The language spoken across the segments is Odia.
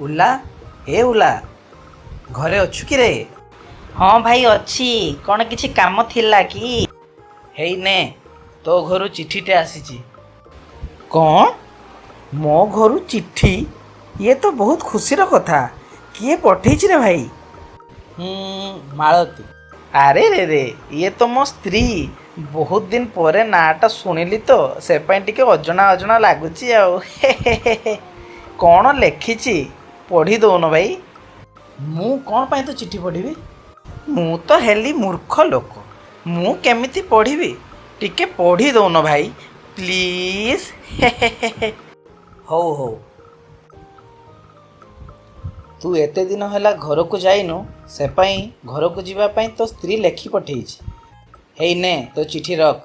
ଉଲା, ଏ ଉଲା, ଘରେ ଅଛୁ କି ରେ? ହଁ ଭାଇ, ଅଛି। କ'ଣ କିଛି କାମ ଥିଲା କି? ହେଇ ନେ, ତୋ ଘରୁ ଚିଠିଟେ ଆସିଛି। କ'ଣ, ମୋ ଘରୁ ଚିଠି? ଇଏ ତ ବହୁତ ଖୁସିର କଥା। କିଏ ପଠେଇଛି ରେ ଭାଇ? ହୁଁ, ମାଳତୀ। ଆରେ ରେ ରେ, ଇଏ ତ ମୋ ସ୍ତ୍ରୀ। ବହୁତ ଦିନ ପରେ ନାଁଟା ଶୁଣିଲି ତ ସେ ପାଇଁ ଟିକେ ଅଜଣା ଅଜଣା ଲାଗୁଛି ଆଉ। ହେ ହେ ହେ ହେ। କ'ଣ ଲେଖିଛି ପଢ଼ି ଦଉନ ଭାଇ। ମୁଁ କ'ଣ ପାଇଁ ତ ଚିଠି ପଢ଼ିବି? ମୁଁ ତ ହେଲି ମୂର୍ଖ ଲୋକ, ମୁଁ କେମିତି ପଢ଼ିବି? ଟିକେ ପଢ଼ି ଦଉନ ଭାଇ, ପ୍ଲିଜ୍। ହେ ହେ ହେ ହେ। ହଉ ହଉ, ତୁ ଏତେ ଦିନ ହେଲା ଘରକୁ ଯାଇନୁ, ସେ ପାଇଁ ଘରକୁ ଯିବା ପାଇଁ ତୋ ସ୍ତ୍ରୀ ଲେଖି ପଠେଇଛି। ହେଇ ନେ, ତୋ ଚିଠି ରଖ,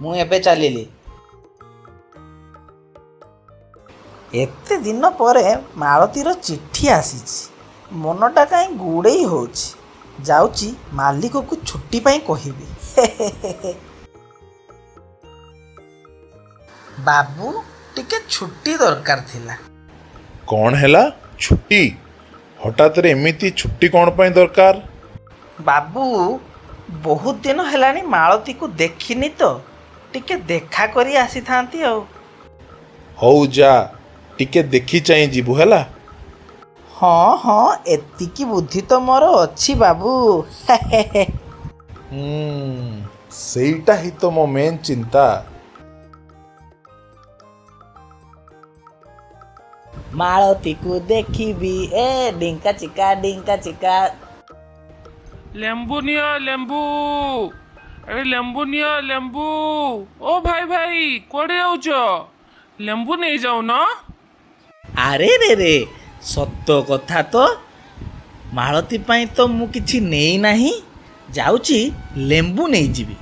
ମୁଁ ଏବେ ଚାଲିଲି। ଏତେ ଦିନ ପରେ ମାଳତୀର ଚିଠି ଆସିଛି, ମନଟା କାହିଁ ଗୁଡ଼େଇ ହେଉଛି। ଯାଉଛି ମାଲିକକୁ ଛୁଟି ପାଇଁ କହିବି। ହେ ହେ ହେ ହେ। ବାବୁ, ଟିକେ ଛୁଟି ଦରକାର ଥିଲା। କ'ଣ ହେଲା, ଛୁଟି? ହଠାତରେ ଏମିତି ଛୁଟି କ'ଣ ପାଇଁ ଦରକାର? ବାବୁ, ବହୁତ ଦିନ ହେଲାଣି ମାଳତୀକୁ ଦେଖିନି ତ, ଟିକେ ଦେଖା କରି ଆସିଥାନ୍ତି ଆଉ। ହଉ ଯା, ଟିକେ ଦେଖି ଚାହିଁ ଯିବୁ ହେଲା। ହଁ ହଁ, ଏତିକି ବୁଦ୍ଧି ତ ମୋର ଅଛି ବାବୁ। ହେ ହେ ହେ। ହୁଁ, ସେଇଟା ହିଁ ତ ମୋ ମେନ୍ ଚିନ୍ତା। ମାଳତୀକୁ ଦେଖିବି, ଏ ଡିଙ୍କା ଚିକା ଡିଙ୍କା ଚିକା। ଲେମ୍ବୁ ନିଅ ଲେମ୍ବୁ, ଆରେ ଲେମ୍ବୁ ନିଅ ଲେମ୍ବୁ। ଓ ଭାଇ ଭାଇ, କୁଆଡ଼େ ଯାଉଛ? ଲେମ୍ବୁ ନେଇଯାଉନ। ଆରେ ରେ ରେ, ସତ କଥା ତ, ମାଳତୀ ପାଇଁ ତ ମୁଁ କିଛି ନେଇନାହିଁ। ଯାଉଛି ଲେମ୍ବୁ ନେଇଯିବି,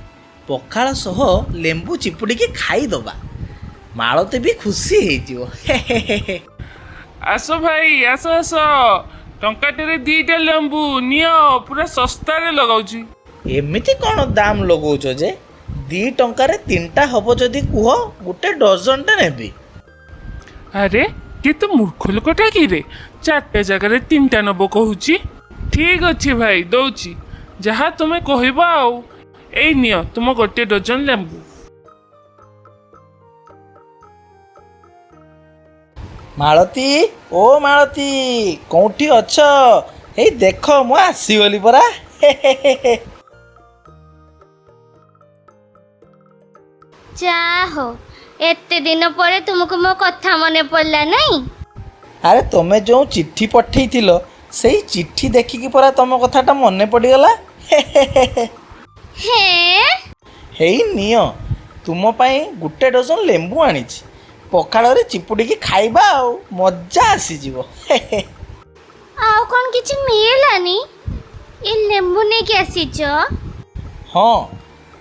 ପଖାଳ ସହ ଲେମ୍ବୁ ଚିପୁଡ଼ିକି ଖାଇଦବା, ମାଳତୀ ବି ଖୁସି ହେଇଯିବ। ହେ ହେ ହେ ହେ। ଆସ ଭାଇ, ଆସ ଆସ, ଟଙ୍କାଟେରେ 2ଟା ଲେମ୍ବୁ ନିଅ, ପୁରା ଶସ୍ତାରେ ଲଗାଉଛି। ଏମିତି କ'ଣ ଦାମ ଲଗାଉଛ ଯେ? 2 ଟଙ୍କାରେ 3ଟା ହବ ଯଦି କୁହ, ଗୋଟେ ଡଜନଟେ ନେବି। ଆରେ କେତେ ମୂର୍ଖ ଲୋକଟା କି ରେ, 4ଟା ଜାଗାରେ 3ଟା ନବ କହୁଛି। ଠିକ୍ ଅଛି ଭାଇ, ଦଉଛି, ଯାହା ତୁମେ କହିବ ଆଉ। ଏଇ ନିଅ ତୁମ 1 ଡଜନ ଲେମ୍ବୁ। ମାଳତୀ, ଓ ମାଳତୀ, କୋଉଠି ଅଛ? ଏଇ ଦେଖ, ମୁଁ ଆସିଗଲି ପରା। ହେ ହେ ହେ ହେ। ଯା ହଉ, ଏତେ ଦିନ ପରେ ତୁମକୁ ମୋ କଥା ମନେ ପଡ଼ିଲା ନାଇଁ? ଆରେ ତମେ ଯେଉଁ ଚିଠି ପଠେଇଥିଲ, ସେଇ ଚିଠି ଦେଖିକି ପରା ତମ କଥାଟା ମନେ ପଡ଼ିଗଲା। ହେ ହେ ହେ ହେ। ହେ। ହେଇ ନିଅ, ତୁମ ପାଇଁ 1 ଡଜନ ଲେମ୍ବୁ ଆଣିଛି, ପଖାଳରେ ଚିପୁଡ଼ିକି ଖାଇବା ଆଉ ମଜା ଆସିଯିବ। ହେ ହେ। ଆଉ କ'ଣ କିଛି ମିଳିଲାନି, ଏ ଲେମ୍ବୁ ନେଇକି ଆସିଛ? ହଁ,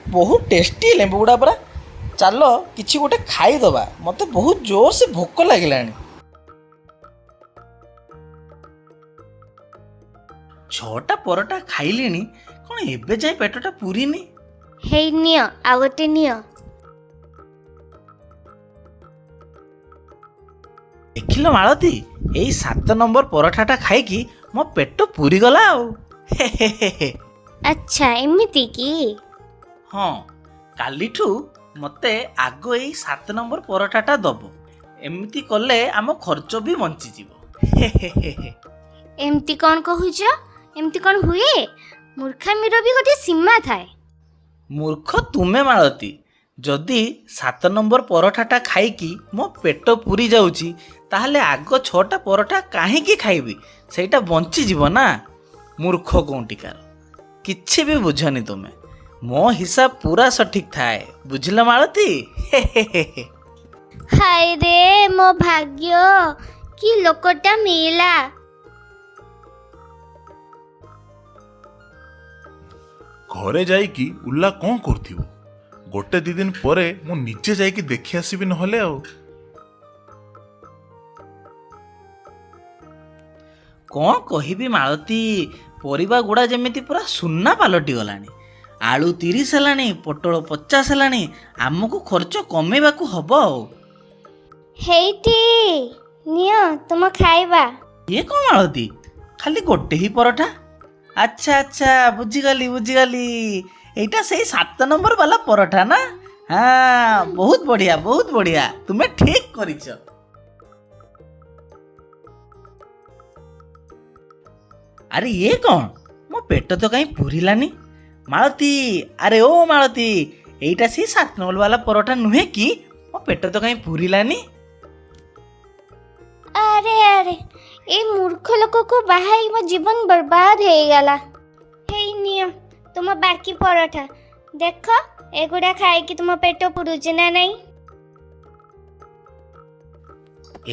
ବହୁତ ଟେଷ୍ଟି ଲେମ୍ବୁ ଗୁଡ଼ା ପରା। ଚାଲ କିଛି ଗୋଟେ ଖାଇଦେବା, ମୋତେ ବହୁତ ଜୋରସେ ଭୋକ ଲାଗିଲାଣି। 6ଟା ପରଟା ଖାଇଲିଣି, କ'ଣ ଏବେ ଯାଏଁ ପେଟଟା ପୁରିନି? ହେଇ ନିଅ, ଆଉ ଗୋଟେ ନିଅ। ଦେଖିଲ ମାଳତୀ, ଏଇ 7 ନମ୍ବର ପରଠାଟା ଖାଇକି ମୋ ପେଟ ପୁରିଗଲା ଆଉ। ହେ ହେ ହେ ହେ। ଆଚ୍ଛା, ଏମିତି କି? ହଁ, କାଲିଠୁ ମୋତେ ଆଗ ଏଇ 7 ନମ୍ବର ପରଠାଟା ଦବ। ଏମିତି କଲେ ଆମ ଖର୍ଚ୍ଚ ବି ବଞ୍ଚିଯିବ। ହେ ହେ ହେ ହେ। ଏମିତି କ'ଣ କହୁଛ? ଏମିତି କ'ଣ ହୁଏ? ମୂର୍ଖାମିର ବି ଗୋଟେ ସୀମା ଥାଏ। ମୂର୍ଖ ତୁମେ ମାଳତୀ। ଯଦି 7 ନମ୍ବର ପରଠାଟା ଖାଇକି ମୋ ପେଟ ପୁରି ଯାଉଛି, ତାହେଲେ ଆଗ 6ଟା ପରଠା କାହିଁକି ଖାଇବି? ସେଇଟା ବଞ୍ଚିଯିବ ନା। ମୂର୍ଖ କେଉଁଟିକାର, କିଛି ବି ବୁଝନି ତୁମେ। ମୋ ହିସାବ ପୁରା ସଠିକ୍ ଥାଏ, ବୁଝିଲ ମାଳତୀ? ହେ ହେ ହେ ହେ। ହାୟ ରେ ମୋ ଭାଗ୍ୟ, କି ଲୋକଟା ମିଳିଲା। ଘରେ ଯାଇକି ଉଲା କ'ଣ କରୁଥିବ? ଗୋଟେ 2 ଦିନ ପରେ ମୁଁ ନିଜେ ଯାଇକି ଦେଖି ଆସିବି ନହେଲେ ଆଉ। କ'ଣ କହିବି ମାଳତୀ, ପରିବା ଗୁଡ଼ା ଯେମିତି ପୁରା ସୁନା ପାଲଟିଗଲାଣି। ଆଳୁ 30 ହେଲାଣି, ପୋଟଳ 50 ହେଲାଣି। ଆମକୁ ଖର୍ଚ୍ଚ କମେଇବାକୁ ହବ ଆଉ। ହେଇଟି ନିଅ ତୁମ ଖାଇବା। ଇଏ କ'ଣ ମାଳତୀ, ଖାଲି ଗୋଟେ ହିଁ ପରଠା? ଆଚ୍ଛା ଆଚ୍ଛା, ବୁଝିଗଲି ବୁଝିଗଲି, ଏଇଟା ସେଇ 7 ନମ୍ବର ବାଲା ପରଠା ନା? ହଁ, ବହୁତ ବଢ଼ିଆ ବହୁତ ବଢ଼ିଆ, ତୁମେ ଠିକ୍ କରିଛ। ଆରେ ଇଏ କ'ଣ, ମୋ ପେଟ ତ କାହିଁ ପୁରିଲାନି। ମାଳତୀ, ଆରେ ଓ ମାଳତୀ, ଏଇଟା ସେଇ 7 ନମ୍ବର ବାଲା ପରଠା ନୁହେଁ କି? ମୋ ପେଟ ତ କାହିଁ ପୁରିଲାନି। ଆରେ ଆରେ, ଏ ମୂର୍ଖ ଲୋକକୁ ବାହା ହେଇ ମୋ ଜୀବନ ବର୍ବାଦ ହେଇଗଲା। ହେଇ ନିଅ ତୁମ ବାକି ପରଠା, ଦେଖ ଏଗୁଡ଼ା ଖାଇକି ତୁମ ପେଟ ପୁରୁଛି ନା ନାହିଁ।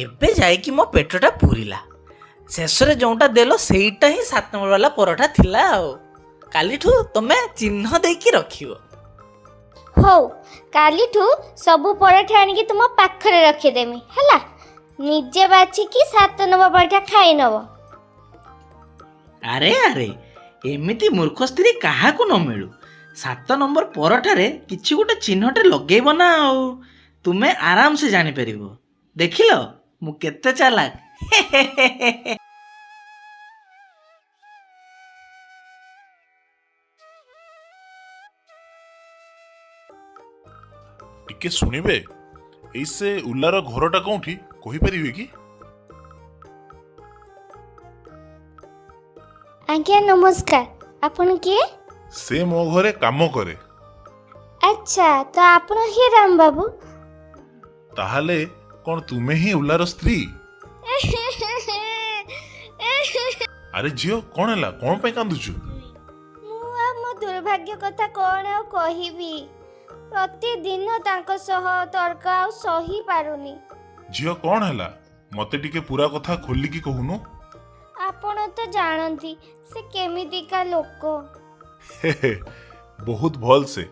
ଏବେ ଯାଇକି ମୋ ପେଟଟା ପୁରିଲା। ଶେଷରେ ଯେଉଁଟା ଦେଲ ସେଇଟା ହିଁ 7 ନମ୍ବର ବାଲା ପରଠା ଥିଲା। ଆଉ କାଲିଠୁ ତମେ ଚିହ୍ନ ଦେଇକି ରଖିବ। ହଉ, କାଲିଠୁ ସବୁ ପରଠା ଆଣିକି ତୁମ ପାଖରେ ରଖିଦେମି, ହେଲା? ନିଜେ ବାଛିକି 7 ନମ୍ବର ପରଠା ଖାଇ ନେବ। ଆରେ ଆରେ, ଏମିତି ମୂର୍ଖ ସ୍ତ୍ରୀ କାହାକୁ ନ ମିଳୁ। 7 ନମ୍ବର ପରଠାରେ କିଛି ଗୋଟେ ଚିହ୍ନଟେ ଲଗେଇବ ନା, ଆଉ ତୁମେ ଆରାମସେ ଜାଣିପାରିବ। ଦେଖିଲ ମୁଁ କେତେ ଚାଲାକ। ଟିକେ ଶୁଣିବେ, ଏଇ ସେ ଉଲାର ଘରଟା କୋଉଠି କହିପାରିବେ କି? ଆଜ୍ଞା ନମସ୍କାର, ଆପଣ କିଏ? ସେ ମୋ ଘରେ କାମ କରେ। ଆଚ୍ଛା, ତ ଆପଣ ହିଁ ରାମ ବାବୁ? ତାହେଲେ କ'ଣ ତୁମେ ହିଁ ଉଲାର ସ୍ତ୍ରୀ? ଆରେ ଝିଅ, କ'ଣ ହେଲା, କ'ଣ ପାଇଁ କାନ୍ଦୁଛୁ? ମୁଁ ଆଉ ମୋ ଦୁର୍ଭାଗ୍ୟ କଥା କ'ଣ ଆଉ କହିବି, ପ୍ରତିଦିନ ତାଙ୍କ ସହ ତର୍କ ଆଉ ସହି ପାରୁନି। ଝିଅ, କ'ଣ ହେଲା, ମତେ ଟିକେ ପୁରା କଥା ଖୋଲିକି କହୁନୁ। ଆପଣ ତ ଜାଣନ୍ତି ସେ କେମିତିକା ଲୋକ। ହେ ହେ, ବହୁତ ଭଲସେ।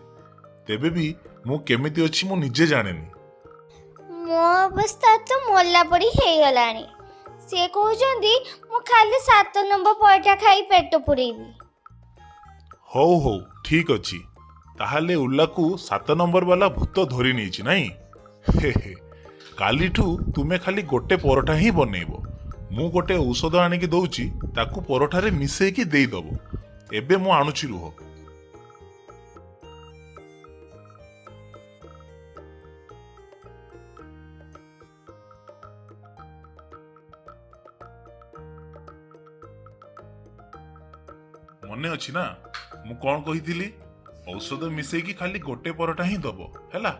ତେବେ ବି ମୁଁ କେମିତି ଅଛି ମୁଁ ନିଜେ ଜାଣେନି। ମୋ ଅବସ୍ଥା ତ ମଲା ପରି ହେଇଗଲାଣି। ସେ କହୁଛନ୍ତି ମୁଁ ଖାଲି 7 ନମ୍ବର ପରଠା ଖାଇ ପେଟ ପୁରେଇବି। ହଉ ହଉ, ଠିକ ଅଛି। ତାହେଲେ ଉଲାକୁ 7 ନମ୍ବର ବାଲା ଭୂତ ଧରି ନେଇଛି ନାଇଁ? ହେ ହେ, କାଲିଠୁ ତୁମେ ଖାଲି ଗୋଟେ ପରଠା ହିଁ ବନେଇବ। ମୁଁ ଗୋଟେ ଔଷଧ ଆଣିକି ଦଉଛି, ତାକୁ ପରଠାରେ ମିଶେଇକି ଦେଇଦବ। ଏବେ ମୁଁ ଆଣୁଛି, ରୁହ। ମନେ ଅଛି ନା ମୁଁ କ'ଣ କହିଥିଲି? ଔଷଧ ମିଶେଇକି ଖାଲି ଗୋଟେ ପରଟା ହିଁ ଦବ, ହେଲା?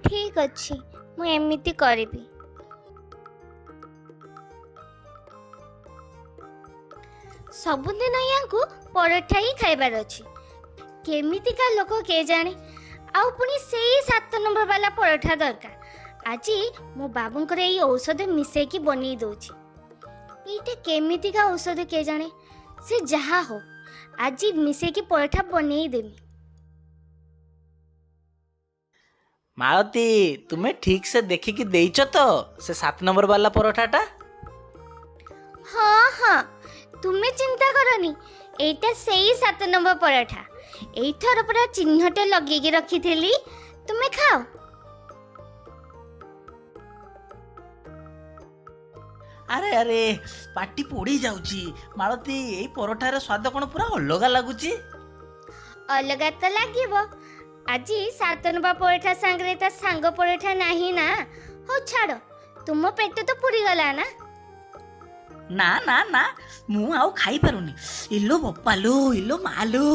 ଠିକ ଅଛି, ମୁଁ ଏମିତି କରିବି। ସବୁଦିନ ୟାଙ୍କୁ ପରଠା ହିଁ ଖାଇବାର ଅଛି। କେମିତିକା ଲୋକ କେଜାଣି, ଆଉ ପୁଣି ସେଇ 7 ନମ୍ବର ବାଲା ପରଠା ଦରକାର। ଆଜି ମୋ ବାବୁଙ୍କର ଏଇ ଔଷଧ ମିଶେଇକି ବନେଇ ଦଉଛି। ଏଇଟା କେମିତିକା ଔଷଧ କେଜାଣି, ସେ ଯାହା ହଉ ଆଜି ମିଶେଇକି ପରଠା ବନେଇ ଦେବି। ମାଳତୀ, ତୁମେ ଠିକ୍ ସେ ଦେଖିକି ଦେଇଛ ତ ସେ 7 ନମ୍ବର ବାଲା ପରଠାଟା? ହଁ ହଁ, ତୁମେ ଚିନ୍ତା କରନି, ଏଇଟା ସେଇ 7 ନମ୍ବର ପରଠା। ଏଇଥର ପୁରା ଚିହ୍ନଟ ଲଗେଇକି ରଖିଥିଲି, ତୁମେ ଖାଅ। ଆରେ ଆରେ, ପାଟି ପୋଡ଼ି ଯାଉଛି। ମାଳତୀ, ଏଇ ପରଠାର ସ୍ୱାଦ କ'ଣ ପୁରା ଅଲଗା ଲାଗୁଛି? ଅଲଗା ତ ଲାଗିବ, ଆଜି 7 ନମ୍ବର ପରଠା ସାଙ୍ଗରେ ତା ସାଙ୍ଗ ପରଠା ନାହିଁ ନା। ହଉ ଛାଡ଼, ତୁମ ପେଟ ତ ପୁରିଗଲା ନା? ନା ନା ନା, ମୁଁ ଆଉ ଖାଇପାରୁନି। ଇଲୋ ବୋପାଲୋ, ଇଲୋ ମାଲୋ।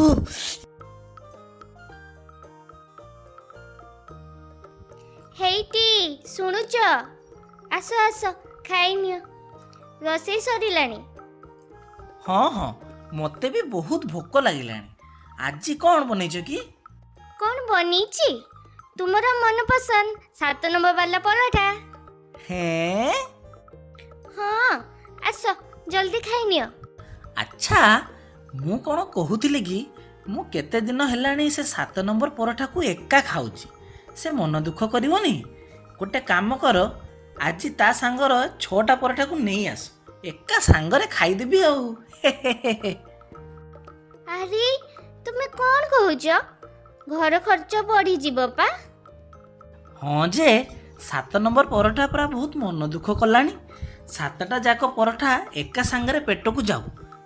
ହେଇଟି ଶୁଣୁଛ, ଆସ ଆସ ଖାଇନିଅ, ରୋଷେଇ ସରିଲାଣି। ହଁ ହଁ, ମୋତେ ବି ବହୁତ ଭୋକ ଲାଗିଲାଣି। ଆଜି କ'ଣ ବନେଇଛ କି? କ'ଣ ବନେଇଛି? ତୁମର ମନପସନ୍ଦ 7 ନମ୍ବର ବାଲା ପରଠା। ହେଁ? ହଁ, ଆସ ଜଲ୍ଦି ଖାଇନିଅ। ଆଚ୍ଛା, ମୁଁ କ'ଣ କହୁଥିଲି କି, ମୁଁ କେତେ ଦିନ ହେଲାଣି ସେ 7 ନମ୍ବର ପରଠାକୁ ଏକା ଖାଉଛି, ସେ ମନ ଦୁଃଖ କରିବନି? ଗୋଟେ କାମ କର, ଆଜି ତା ସାଙ୍ଗର 6ଟା ପରଠାକୁ ନେଇ ଆସ, ଏକା ସାଙ୍ଗରେ ଖାଇଦେବି ଆଉ। ଆରେ ତୁମେ କ'ଣ କହୁଛ, ଘର ଖର୍ଚ୍ଚ ବଢ଼ିଯିବ ପା। ହଁ ଯେ, 7 ନମ୍ବର ପରଠା ପରା ବହୁତ ମନ ଦୁଃଖ କଲାଣି। 7ଟା ଯାକ ପରଠା ଏକା ସାଙ୍ଗରେ ପେଟକୁ ଯାଉ,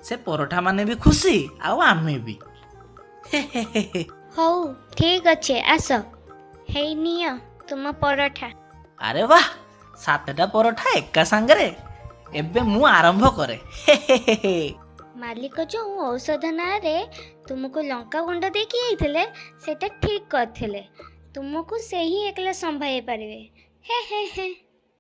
ସେ ପରଠା ମାନେ ବି ଖୁସି ଆଉ ଆମେ ବି। ହେ ହେ ହେ ହେ। ହଉ ଠିକ୍ ଅଛି, ଆସ, ହେଇ ନିଅ ତୁମ ପରଠା। ଆରେ ବାহ, 7ଟା ପରଠା ଏକା ସାଙ୍ଗରେ! ଏବେ ମୁଁ ଆରମ୍ଭ କରେ। ହେ ହେ ହେ ହେ। ମାଲିକ ଯେଉଁ ଔଷଧ ନାଁରେ ତୁମକୁ ଲଙ୍କା ଗୁଣ୍ଡ ଦେଇକି ଯାଇଥିଲେ, ସେଇଟା ଠିକ୍ କରିଥିଲେ। ତୁମକୁ ସେ ହିଁ ଏକଲା ସମ୍ଭାଳି ପାରିବେ। ହେ ହେ ହେ।